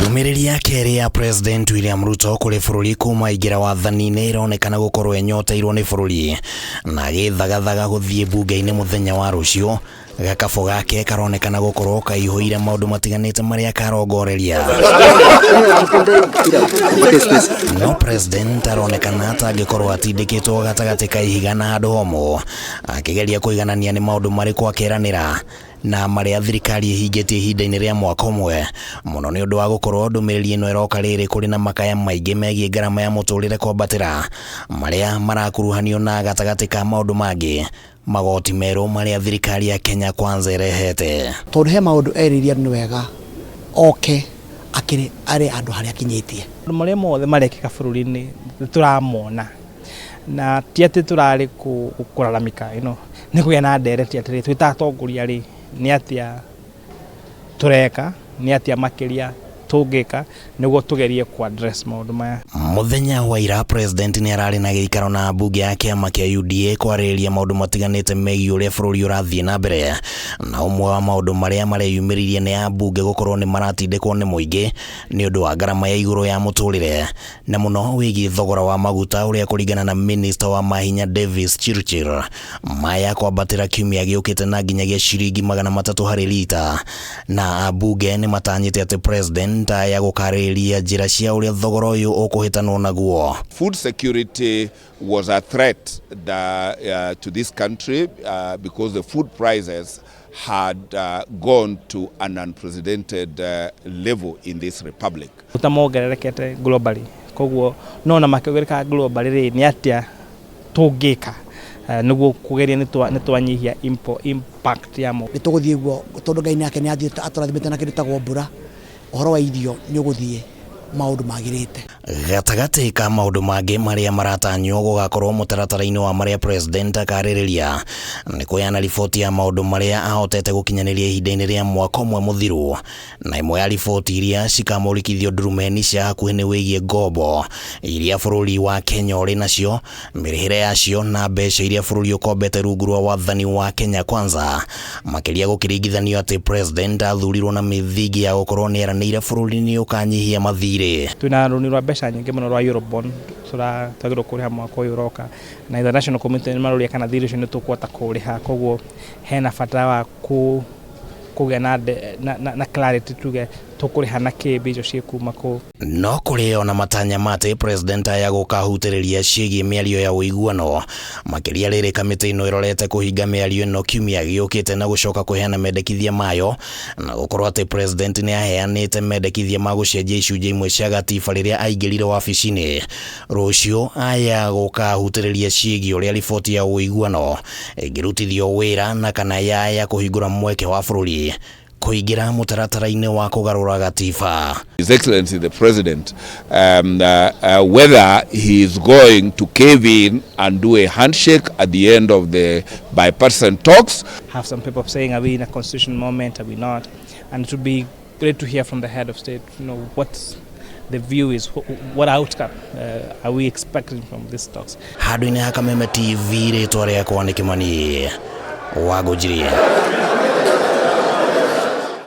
Ndũmĩrĩri ya kerĩ ya President William Ruto kũrĩ bũrũri kuma aingĩra wathani-inĩ ĩronekana gũkorwo ĩnyoteirwo nĩ bũrũri na agĩthagathaga gũthiĩ mbunge-inĩ mũthenya wa rũciũ. Gakabũ gake karonekana gũkorwo kaihũire maũndũ matiganĩte marĩa karongoreria. No President aronekana ta angĩkorwo atindĩkĩtwo gatagatĩ ka ihiga na handũ homũ akĩgeria kũiganania nĩ maũndũ marĩkũ akeranĩra na marĩa thirikari ĩhingĩtie ihinda-inĩ rĩa mwaka ũmwe mũno nĩ ũndũ wa gũkorwo ndũmĩrĩri ĩno ĩroka rĩrĩ kũrĩ na makaya maingĩ megiĩ ngarama ya mũtũrĩre kwambatĩra marĩa marakuruhanio na gatagatĩ ka maũndũ mangĩ magoti merũ marĩa thirikari ya Kenya Kwanza ĩrehete. Tondũ he maũndũ erĩire andũ nĩ wega oke akĩrĩ arĩ andũ harĩa akinyĩtie. Maũndũ marĩa mothe marekĩka bũrũri-inĩ nĩ tũramona na ti atĩ tũrarĩ kũraramika nĩ kũgĩa na ndereti atĩrĩ twĩ ta atongoria rĩ nĩ atĩa tũreka, nĩ atĩa makĩria tũngĩka nĩguo tũgerie ku address maũndũ maya. Mũthenya wa ira President nĩ ararĩ na gĩikaro na ambunge a kĩama kĩa UDA kwarĩrĩria maũndũ matiganĩte megiĩ ũrĩa bũrũri ũrathiĩ na mbere, na ũmwe wa maũndũ marĩa mareyumĩririe nĩ ambunge gũkorwo nĩ maratindĩkwo nĩ mũingĩ nĩ ũndũ wa ngarama ya igũrũ ya mũtũrĩre na mũno wĩgiĩ thogora wa maguta ũrĩa kũringana na minista wa mahinya Davis Chirchir maya kwambatĩra kiumia gĩũkĩte na nginyagia ciringi 300 harĩ rita, na ambunge nĩ matanyĩte atĩ President aya gũkarĩrĩria njĩra cia ũrĩa thogora ũyũ ũkũhĩtanwo naguo. Food security was a threat to this country because the food prices had gone to an unprecedented level in this republic. Maguta mongererekete globally, koguo no na makĩongerereka globally rĩ nĩ atĩa tũngĩka nĩguo kũgeria nĩ twanyihia impact yamo. Nĩ tũgũthiĩ guo tondũ Ngai nake nĩ athiĩte atũrathimĩte na kĩndũ tagwo mbura, ũhoro wa irio nĩ ũgũthiĩ maũndũ magĩrĩte. Gatagatĩ ka maũndũ mangĩ marĩa maratanywo gũgakorwo mũtaratara-inĩ wa marĩa President akarĩrĩria nĩ kũheana riboti ya maũndũ marĩa ahotete gũkinyanĩria ihinda-inĩ rĩa mwaka ũmwe mũthiru, na ĩmwe ya riboti iria cikamũrikithio ndurumeni cia hakuhĩ nĩ wĩgiĩ ngombo iria bũrũri wa Kenya ũrĩ nacio, mĩrĩhĩre yacio na mbeca iria bũrũri ũkombete rungu rwa wathani wa Kenya Kwanza, makĩria gũkĩringithanio atĩ President athurirwo na mĩthingi ya gũkorwo nĩ eranĩire bũrũri nĩ ũkanyihia mathirĩ. Twĩna rũni rwa mbeca nyingĩ mũno rwa Eurobond twagĩrĩirwo kũrĩha mwaka ũyũ ũroka, na international community nĩ maroria kana thirĩ ũcio nĩ tũkũhota kũũrĩha, koguo hena bata wa kũgĩa na clarity tuge tũkũrĩha na kĩ, mbia icio ciĩkuma kũ. No kũrĩ ona matanya ma atĩ President aya gũkahutĩrĩria ciĩgiĩ mĩario ya ũiguano makĩria rĩrĩ kamĩtĩ ĩno ĩrorete kũhinga mĩario ĩno kiumia gĩũkĩte na gũcoka kũheana mendekithia mayo, na gũkorwo atĩ President nĩ aheanĩte mendekithia ma gũcenjia icunjĩ imwe cia gatiba rĩrĩa aingĩrire wabici-inĩ. Rũciũ aya gũkahutĩrĩria ciĩgiĩ ũrĩa riboti ya ũiguano ĩngĩrutithio wĩra na kana yaya kũhingũra mweke wa bũrũri kũingĩra mũtaratara-inĩ wa kũgarũra gatiba. His Excellency the President, whether he is going to cave in and do a handshake at the end of the bipartisan talks. Have some people saying, are we in a constitution moment, are we not? And it would be great to hear from the head of state, what the view is, what outcome are we expecting from these talks. Handũ-inĩ ha Kameme TV, rĩtwa rĩakwa nĩ Kĩmani wa Ngũnjiri.